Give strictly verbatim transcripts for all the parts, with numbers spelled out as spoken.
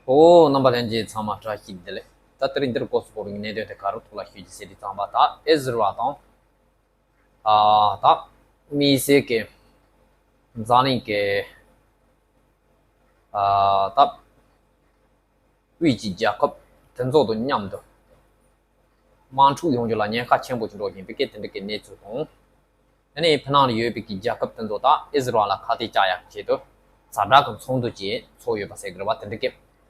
ཨོ། རྣམ་པ་ལྷན་རྒྱས་ཚང་མ་བཀྲ་ཤིས་བདེ་ལེགས། ད་དེ་རིང་འདིར་སྐོར་སུ་སྐོར་གྱི་གནད་དོན་དེ་ག་རུ་ཐོག་ལ་ཞུ་རྒྱུ་ཟེར་དུས་ཙམ་པ། ད་ཨིས་ར་ཨེལ་དང་། ཨ། ད་དམིགས་བསལ་གྱི་འཛམ་གླིང་གི། ཨ། ད་དབུས་ཀྱི་རྒྱལ་ཁབ་དེ་ཚོ་དང་མཉམ་དུ་དམག་འཁྲུག་ཡོང་རྒྱུ་ལ་ཉེན་ཁ་ཆེན་པོ་ཞིག་འགྲོ་བཞིན་པའི་སྐད་དེ་འདྲ་གི་གནས་ཚུལ་དང་། ཨ་ནི་ཕྱི་ནང་ལ་ཡོད་པའི་གི་རྒྱལ་ཁབ་དེ་ཚོ་ད་ཨིས་ར་ཨེལ་ལ་ཁ་གཏད་བཅག་ཡག་ཆེད་དུ་ཛ་དྲག་གི་ཚོགས་འདུ་ཅིག་ཚོགས་ཡོད་པ་ཟེར་གི་རེད་བ། དེ་འདྲ་གི་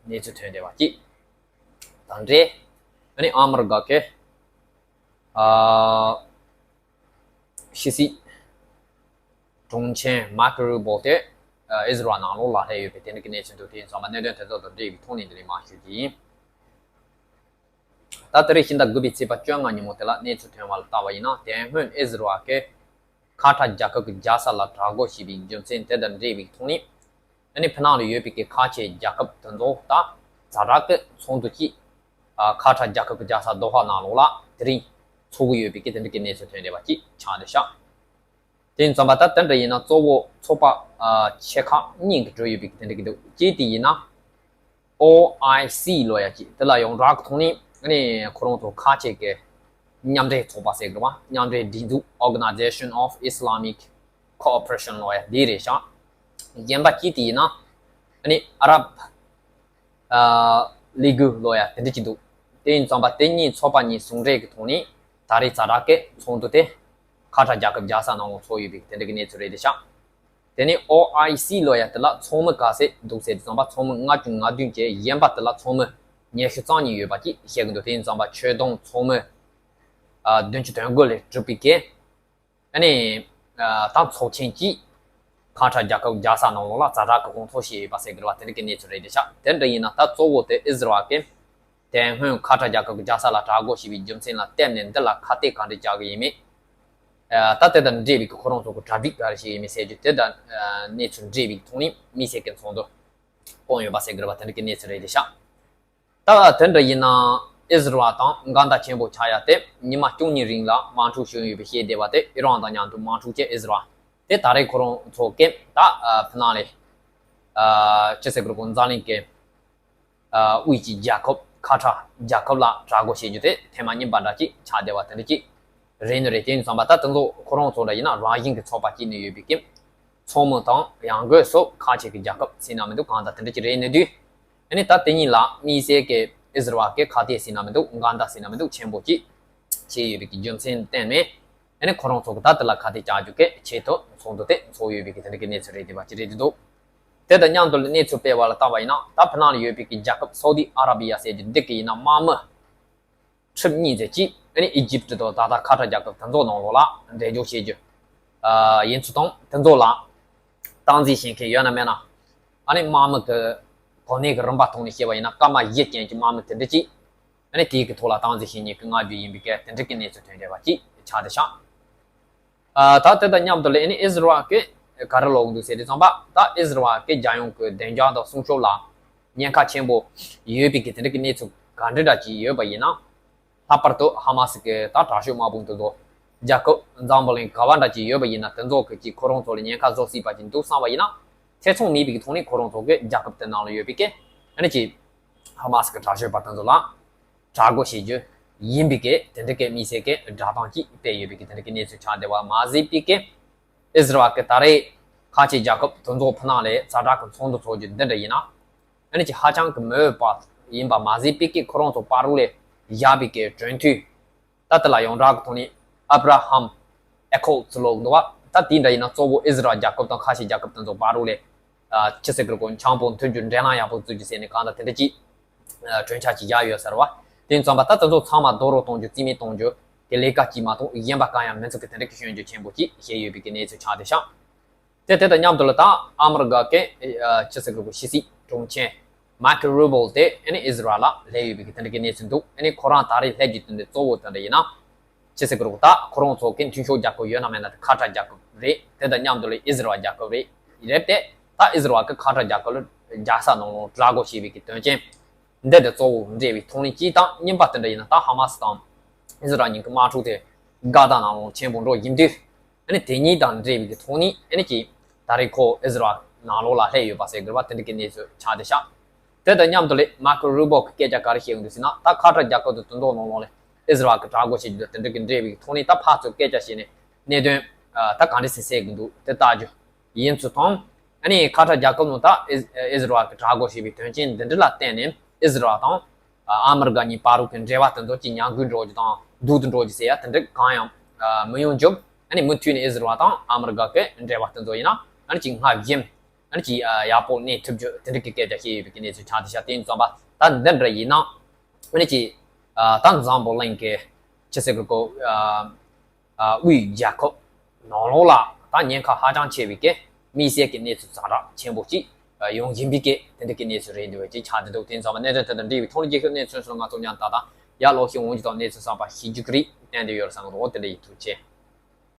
གནས་ཚུལ་ཐོན་བསྡད་པ་གཅིག་དང་འབྲེལ། ཨ་ནི་ཨ་མི་རི་ཀ་གི། ཨ། ཕྱི་སྲིད་དྲུང་ཆེ་མར་ཀོ་རུ་བྷོ་དེ་ཨིས་ར་ཨེལ་ནང་ལོགས་ལ་སླེབས་ཡོད་པའི་དེ་འདྲ་གི་གནས་ཚུལ་འདུག་དེ་ཡིན་ཙང་མ་གནད་དོན་དེ་ཚོ་དང་འབྲེལ་བའི་ཐོག་ནས་འདི་ནས་མར་ཞུ་རྒྱུ་ཡིན། ད་དེ་རིང་ཕྱི་ཟླ་དགུ་པའི་ཚེས་པ་བཅོ་ལྔ་ཉིན་མོ་དེ་ལ་གནས་ཚུལ་ཐོན་པ་ལ་བལྟས་པ་ཡིན་ན། དེ་སྔོན་ཨིས་ར་ཨེལ་གྱིས་ཁ་ཐག་རྒྱལ་ཁབ་ཀྱི་རྒྱལ་ས་ལ་གྲགས་འགོ་བྱས་པའི་རྒྱུ་མཚན་དེ་དང་འབྲེལ་བའི་ཐོག་ནས། ཨ་ནི་ཕྱི་ནང་ལ་ཡོད་པའི་གི་ཁ་ཆེ་རྒྱལ་ཁབ་དེ་ཚོ་ད་ཛ་དྲག་གི་ཚོགས་འདུ་གཅིག་ཁ་ཐག་རྒྱལ་ཁབ་ཀྱི་རྒྱལ་ས་དོ་ཧ་ནང་ལོགས་ལ་དེ་རིང་ཚོགས་ཀྱི་ཡོད་པའི་གི་དེ་འདྲ་གི་གནས་ཚུལ་ཐོན་བསྡད་པ་གཅིག་ཆགས་བསྡད་ཤག་དེ་ཡིན་ཙང་མ་ད་དེ་འདྲ་ཡིན་ན་གཙོ་བོ་ཚོགས་པ་ཆེ་ཁག་གཉིས་ཀྱིས་གྲོས་ཡོད་པའི་གི་དེ་འདྲ་གི་འདུག་གཅིག་དེ་ཡིན་ན། ཨོ་ཨའི་སི་ལབ་ཡ་གཅིག་དེ་ལ་ཡོངས་གྲགས་ཀྱི་ཐོག་ནས་ཨ་ནི་ཁོ་རང་ཚོ་ཁ་ཆེ་གི་མཉམ་འབྲེལ་ཚོགས་པ་ཟེར་གི་རེད་བ། མཉམ་འབྲེལ་སྒྲིག་འཛུགས། Organization of Islamic Cooperation ལབ་ཡ་དེ་རེད་ཤག་གཞན་པ་གཅིག་དེ་ཡིན་ན་ཨ་ནི་ཨ་རབ་ཨ་ལི་གུ་ལབ་ཡ་དེ་འདྲ་གཅིག་འདུག་དེ་ཡིན་ཙང་མ་དེ་གཉིས་ཚོགས་པ་གཉིས་ཟུང་འབྲེལ་གྱི་ཐོག་ནས་ད་རེས་ཛ་དྲག་གི་ཚོགས་འདུ་དེ་ཁ་ཐག་རྒྱལ་ཁབ་རྒྱལ་ས་ནང་ལ་ཚོགས་ཡོད་པའི་དེ་འདྲ་གི་གནས་ཚུལ་རེད་དེ་ཤག་དེ་ནས་ཨོ་ཨའི་སི་ལབ་ཡ་དེ་ལ་ཚོགས་མི་ག་ཚད་འདུག་ཟེར་དུས་ཙམ་པ། ཚོགས་མི་ལྔ་བཅུ་ང་བདུན་བཅས། གཞན་པ་དེ་ལ་ཚོགས་མི་ཉི་ཤུ་རྩ་གཉིས་ཡོད་པ་གཅིག་བཤད་གི་འདུག་དེ་ཡིན་ཙམ་པ་ཆོས་དོན་ཚོགས་མི་ཨ་བདུན་ཅུ་དོན་དགུ་ལས་གྲུབ་པའི་གི་ཨ་ནི་ཨ་ད་ཚོགས་ཆེན་གཅིག་ཁ་ཐག་རྒྱལ་ཁབ་རྒྱལ་ས་ནང་ལོགས་ལ་ཛ་དྲག་གི་དགོངས་ཚོགས་བཞེས་ཡོད་པ་ཟེར་གི་རེད་བ། དེ་འདྲ་གི་གནས་ཚུལ་རེད་དེ་ཤག་དེ་འདྲ་ཡིན་ན་ད་གཙོ་བོ་དེ་ཨིས་ར་ཨེལ་གྱིས་དེ་སྔོན་ཁ་ཐག་རྒྱལ་ཁབ་ཀྱི་རྒྱལ་ས་ལ་གྲགས་འགོ་བྱས་པའི་རྒྱུ་མཚན་ལ་བརྟེན་ནས་འདི་ལ་ཁ་གཏད་ག་འདྲ་བཅག་གི་ཡིན་མིན། ཨ་ད་དེ་དང་འབྲེལ་བའི་གི་ཁོ་རང་ཚོ་གི་གྲ་སྒྲིག་ག་རེ་བྱས་ཡིན་མིན་ཟེར་རྒྱུ་དེ་དང་ཨ་གནས་ཚུལ་འབྲེལ་བའི་ཐོག་ནས་དམིགས་བསལ་གྱི་ཚོགས་འདུ་བསྐོང་ཡོད་པ་ཟེར་གི་རེད་བ། དེ་འདྲ་གི་གནས་ཚུལ་རེད་དེ་ཤག་ད་དེ་འདྲ་ཡིན་ན་ཨིས་ར་ཨེལ་དང་འགལ་ཟླ་ཆེན་པོ་ཆགས་ཡ་དེ་ཉི་མ་བཅུ་གཉིས་རིང་ལ་དམག་འཁྲུག་བྱུང་ཡོད་པའི་བཤད་བསྡད་པ་དེ། ཨི་རན་དང་མཉམ་དུ་དམག་འཁྲུག་བྱས། ཨིས་ར་ཨེལ་དེ་ད་རེས་ཁོ་རང་ཚོ་གིས་ད་ཨ་ཕྱི་ནང་ལས་ཨ་ཅི་ཟེར་དགོས་རེད་གོ། འཛམ་གླིང་གི་ཨ་དབུས་ཀྱི་རྒྱལ་ཁབ་ཁ་ཐག་རྒྱལ་ཁབ་ལ་གྲགས་འགོ་བྱེད་རྒྱུ་དེ་ཐེངས་མ་གཉིས་པ་འདྲ་ཅིག་ཆགས་བསྡད་པ་དེ་འདྲ་ཅིག་རེད་ནི་རེད། དེ་ཡིན་ཙང་མ་ད་དེ་ཚོ་ཁོ་རང་ཚོ་འདྲ་ཡིན་ན་རང་བཞིན་གྱི་ཚོགས་པ་གཅིག་ནས་ཡོད་པའི་གི་ཚོགས་མི་དང་ཡང་སྒོས་སུ་ཁ་ཆེ་གི་རྒྱལ་ཁབ་ཟེར་ན་མི་འདུག་གང་ལྟར་དེ་འདྲ་ཅིག་རེད་ནི་དུས། ཨ་ནི་ད་དེ་གཉིས་ལ་དམིགས་བསལ་གྱི་ཨིས་ར་ཨེལ་གྱི་ཁ་གཏད་ཟེར་ན་མི་འདུག་འགལ་ཟླ་ཟེར་ན་མི་འདུག་ཆེན་པོ་ཅིག་བྱས་ཡོད་པའི་གི་རྒྱུ་མཚན་བརྟེན་ནས། ཨ་ནི་ཁོ་རང་ཚོ་གི་ད་དེ་ལ་ཁ་གཏད་བཅག་རྒྱུ་གི་ཆེད་དུ་ཚོགས་འདུ་དེ་ཚོགས་ཡོད་པའི་གི་དེ་འདྲ་གི་གནས་ཚུལ་རེད་བསྡད་པ་ཅིག་རེད་འདུག་དེ་དང་མཉམ་དུ་གནས་ཚུལ་སྤེལ་བ་ལ་བལྟས་པ་ཡིན་ན། ད་ཕྱི་ནང་ལ་ཡོད་པའི་གི་རྒྱལ་ཁབ་སའུ་དི་ཨ་ར་བི་ཡ་ཟེར་རྒྱུ་འདི་གི་ཡིན་ན་དམག་མི་ཁྲི་གཉིས་ཙམ་ཅིག་ཨ་ནི་ཨི་ཇིབ་དང་ད་ལྟ་ཁ་ཐག་རྒྱལ་ཁབ་དེ་ཚོ་ནང་ལོགས་ལ་འགྲེམས་འཇོག་བྱེད་རྒྱུ་ཨ་ཡིན་ཚུལ་དང་། དེ་ཚོ་ལ་སྟངས་འཛིན་བྱེད་མཁན་ཡོད་ན་མེད་ན། ཨ་ནི་དམག་མི་གི་གོ་གནས་ཀྱི་རིམ་པ་ཐོག་ནས་བཤད་པ་ཡིན་ན་སྐར་མ་བཞི་ཅན་གྱི་དམག་མི་དེ་འདྲ་ཅིག་ཨ་ནི་དེའི་གི་ཐོག་ལ་སྟངས་འཛིན་བྱེད་མཁན་གྱི་མངའ་བདག་ཡིན་པའི་གི་དེ་འདྲ་གི་གནས་ཚུལ་ཐོན་བསྡད་པ་ཅིག་ཆགས་བསྡད་ཤག་ཨ་ད་དེ་དང་མཉམ་དུ་ལ་ཨ་ནི་ཨིས་ར་ཨེལ་གྱིས་ག་རེ་ལབ་ཀྱི་འདུག་ཟེར་དུས་ཙམ་པ། ད་ཨིས་ར་ཨེལ་གྱི་རྒྱལ་ཡོངས་ཀྱི་བདེ་འཇགས་དང་སྲུང་སྐྱོབ་ལ་ཉེན་ཁ་ཆེན་པོ་ཡོད་པའི་གི་དེ་འདྲ་གི་གནས་ཚུལ་ག་འདྲ་འདྲ་ཅིག་ཡོད་པ་ཡིན་ན། ལྷག་པར་དུ་ཧ་མ་སི་གི་ད་དྲག་ཤོས་དམག་དཔུང་དེ་ཚོ་རྒྱལ་ཁབ་འཛམ་བུ་གླིང་ག་བ་འདྲ་ཅིག་ཡོད་པ་ཡིན་ན། དེ་ཚོ་གི་ཅིག་ཁོ་རང་ཚོ་ལ་ཉེན་ཁ་བཟོ་སྲིད་པ་ཅིག་འདུག་བསམ་པ་ཡིན་ན། ཐེ་ཚོམ་མེད་པའི་གི་ཐོག་ནས་ཁོ་རང་ཚོ་གི་རྒྱལ་ཁབ་དེ་ནང་ལ་ཡོད་པའི་གི་ཨ་ནི་ཅིག་ཧ་མ་སི་གི་དྲག་ཤོས་པ་དེ་ཚོ་ལ་དྲག་རྒོལ་བྱེད་རྒྱུ་ཡིན་པའི་གི་དེ་འདྲ་གི་དམིགས་བསལ་གི་སྒྲ་གདངས་ཅིག་སྤེལ་ཡོད་པའི་གི་དེ་འདྲ་གི་གནས་ཚུལ་ཆགས་བསྡད་པ་མ་ཟད་པའི་གི། ཨིས་ར་ཨེལ་གྱིས་ད་རེས་ཁ་ཆེ་རྒྱལ་ཁབ་དེ་ཚོ་ཕྱི་ནང་ལ་ཛ་དྲག་གི་ཚོགས་འདུ་ཚོགས་རྒྱུ་འདི་འདྲ་ཡིན་ན། ཨ་ནི་ཅིག་ཧ་ཅང་གི་མོས་པ་ཡིན་པ་མ་ཟད་པའི་གི་ཁོ་རང་ཚོ་བར་དུ་ལ་བཞག་པའི་གི་གྲོས་མཐུན། ད་དེ་ལ་ཡོངས་གྲགས་ཀྱི་ཐོག་ནས་ཨབ་ར་ཧམ་ཨེ་ཁོ་ཌི་ལབ་འདུག་བ། ད་དེ་འདྲ་ཡིན་ན་གཙོ་བོ་ཨིས་ར་ཨེལ་རྒྱལ་ཁབ་དང་ཁ་ཆེ་རྒྱལ་ཁབ་དེ་ཚོ་བར་དུ་ལ། ཨ་ཅི་ཟེར་གི་རེད་གོ། འཆམ་པོ་མཐུན་འགྱུར་འབྲེལ་ལམ་ཡག་པོ་བཙུགས་རྒྱུ་ཟེར་ནས་གང་ལྟར་དེ་འདྲ་ཅིག་ཨ་གྲོས་འཆར་ཅིག་བཞག་ཡོད་ས་རེད་བ། དེ་ཡིན་ཙང་མ་ད་དེ་ཚོ་ཚང་མ་རྡོག་རོལ་གཏོང་རྒྱུ། རྩིས་མེད་གཏོང་རྒྱུ་གི་ལས་ཀ་གཅིག་མ་གཏོགས་གཞན་པ་གང་ཡང་མི་འཛུགས་གི་དེ་འདྲ་གི་སྐྱོན་བརྗོད་ཆེན་པོ་ཅིག་བྱས་ཡོད་པའི་གི་གནས་ཚུལ་ཆགས་བསྡད་ཤག་དེ་དེ་དང་མཉམ་དུ་ལ་ད་ཨ་མི་རི་ཀ་གི་ཨ་ཅི་ཟེར་གི་རེད་གོ། ཕྱི་སྲིད་དྲུང་ཆེ་མར་ཀོ་རུ་བྷོ་དེ་ཨ་ནི་ཨིས་ར་ཨེལ་ལ་སླེབས་ཡོད་པའི་གི་དེ་འདྲ་གི་གནས་ཚུལ་འདུག་ཨ་ནི་ཁོ་རང་ད་རེས་སླེབས་རྒྱུ་དེ་འདི་གཙོ་བོ་དེ་འདྲ་ཡིན་ན། ཅི་ཟེར་གི་རེད་གོ། ད་ཁོ་རང་ཚོ་གི་མཐུན་ཕྱོགས་རྒྱལ་ཁབ་ཡོད་ན་མེད་ན་དེ་ཁ་ཐག་རྒྱལ་ཁབ་རེད། དེ་དང་མཉམ་དུ་ལ་ཨིས་ར་ཨེལ་རྒྱལ་ཁབ་རེད། རེད་དེ། ད་ཨིས་ར་ཨེལ་གི་ཁ་ཐག་རྒྱལ་ཁབ་ལ་རྒྱལ་ས་ནང་ལ་དྲག་རྒོལ་བྱས་པའི་གི་དོན་རྐྱེན་འདི་དེ་གཙོ་བོ་འབྲེལ་བའི་ཐོག་ནས་གཅིག་དང་། གཉིས་པ་དེ་འདྲ་ཡིན་ན་ད་ཧ་མ་སི་དང་ཨིས་ར་ཨེལ་གཉིས་ཀྱི་དམག་འཁྲུག་དེ་གྷ་ཟ་ནང་ལ་ཆེན་པོ་འགྲོ་བཞིན་དུས། ཨ་ནི་དེ་གཉིས་དང་འབྲེལ་བའི་གི་ཐོག་ནས་ཨ་ནི་ཅིག་ད་རེས་ཁོ་ཨིས་ར་ཨེལ་ནང་ལོགས་ལ་སླེབས་ཡོད་པ་ཟེར་གི་རེད་བ། དེ་འདྲ་གི་གནས་ཚུལ་ཆགས་བསྡད་ཤག་དེ་དང་མཉམ་དུ་ལས་མར་ཀོ་རུ་བོ་གི་སྐད་ཆ་ག་རེ་བཤད་ཡོང་འདུག་ཟེར་ན། ད་ཁ་ཏྲ་རྒྱལ་ཁབ་དང་དོན་དག་ནང་ལོགས་ལས་ཨིས་ར་ཨེལ་གི་དྲག་རྒོལ་བྱེད་རྒྱུ་དང་དེ་འདྲ་གི་འབྲེལ་བའི་ཐོག་ནས་ད་ཕར་ཚུར་སྐད་ཆ་བཤད་ནས་གནད་དོན་ད་ག་འདྲ་སེ་སེལ་གི་འདུག་དེ་ལྟ་རྒྱུ་ཡིན་ཚུལ་དང་། ཨ་ནི་ཁ་ཏྲ་རྒྱལ་ཁབ་ནང་ད་ཨིས་ཨིས་ར་ཨེལ་གི་དྲག་རྒོལ་བྱས་པའི་དོན་རྐྱེན་འདི་འདྲ་ལ་བརྟེན་ནས་ཨིས་ར་ཨེལ་དང་ཨ་མི་རི་ཀ་གཉིས་བར་དུ་གི་འབྲེལ་བ་དེ་ཚོ་ཅིག་ཉམས་རྒུད་འགྲོ་རྒྱུ་དང་སྡུག་ཏུ་འགྲོ་རྒྱུ་ཟེར་ཡ་དེ་འདྲ་གང་ཡང་མི་ཡོང་རྒྱུ། ཨ་ནི་མུ་མཐུད་ནས་ཨིས་ར་ཨེལ་དང་ཨ་མི་རི་ཀ་གི་འབྲེལ་བ་དེ་ཚོ་ཡིན་ན་ཨ་ནི་ཅིག་སྔར་བཞིན་ཨ་ནི་ཅིག་ཡག་པོ་གནས་ཐུབ་རྒྱུ་དེ་འདྲ་གི་སྐད་ཆ་བཤད་ཡོད་པའི་གནས་ཚུལ་ཆགས་བསྡད་ཤག་དེ་ཡིན་ཙང་པ་ད་འདི་འདྲ་ཡིན་ན་ཨ་ནི་ཅིག་ད་འཛམ་བུ་གླིང་གི་ཆི་ཟེར་གི་གོ་དབུས་རྒྱལ་ཁབ་ནང་ལོགས་ལ་ད་ཉེན་ཁ་ཧ་ཅང་ཆེ་བའི་གི་དམིགས་བསལ་གྱི་གནས་ཚུལ་ཛ་དྲག་ཆེན་པོ་ཅིག་ཡོང་བཞིན་པའི་གི་དེ་འདྲ་གི་གནས་ཚུལ་རེད་འདུག་པ་ཅིག་ཆགས་བསྡད་འདུག་དེ་ཡིན་ཙང་པ་གནད་དོན་དེ་དང་འབྲེལ་བའི་ཐོག་ནས་རྒྱལ་ཁབ་གནས་ཚུལ་སོགས་ང་ཚོ་མཉམ་དུ་ད་ཡར་ལོག་ཤིག་འོང་རྒྱུ་དང་གནས་ཚུལ་གསར་པ་ཤེས་རྒྱུ་གི་རེད་བསྟན་བསྡད་ཡོད་རེད་བསམ་གི་འདུག་དེ་འདྲ་ཡིན། ཐུགས་རྗེ་ཆེ།